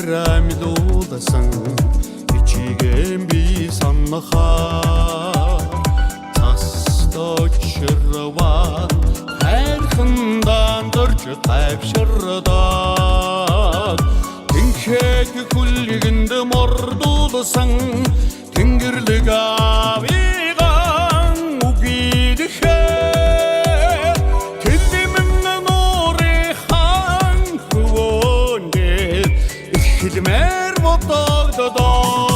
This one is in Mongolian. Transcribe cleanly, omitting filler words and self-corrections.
Амилуулсан ичигээн би санахаар цас очирван хайрхан дандарч тайвширдаг. Тэнхэд хүлгэнд мордуулсан Тэнгэрлэг аавыгаан үгийлэхээр тэлмэн нуурынхан хөвөөндөр эхлэмээр бодогддоо.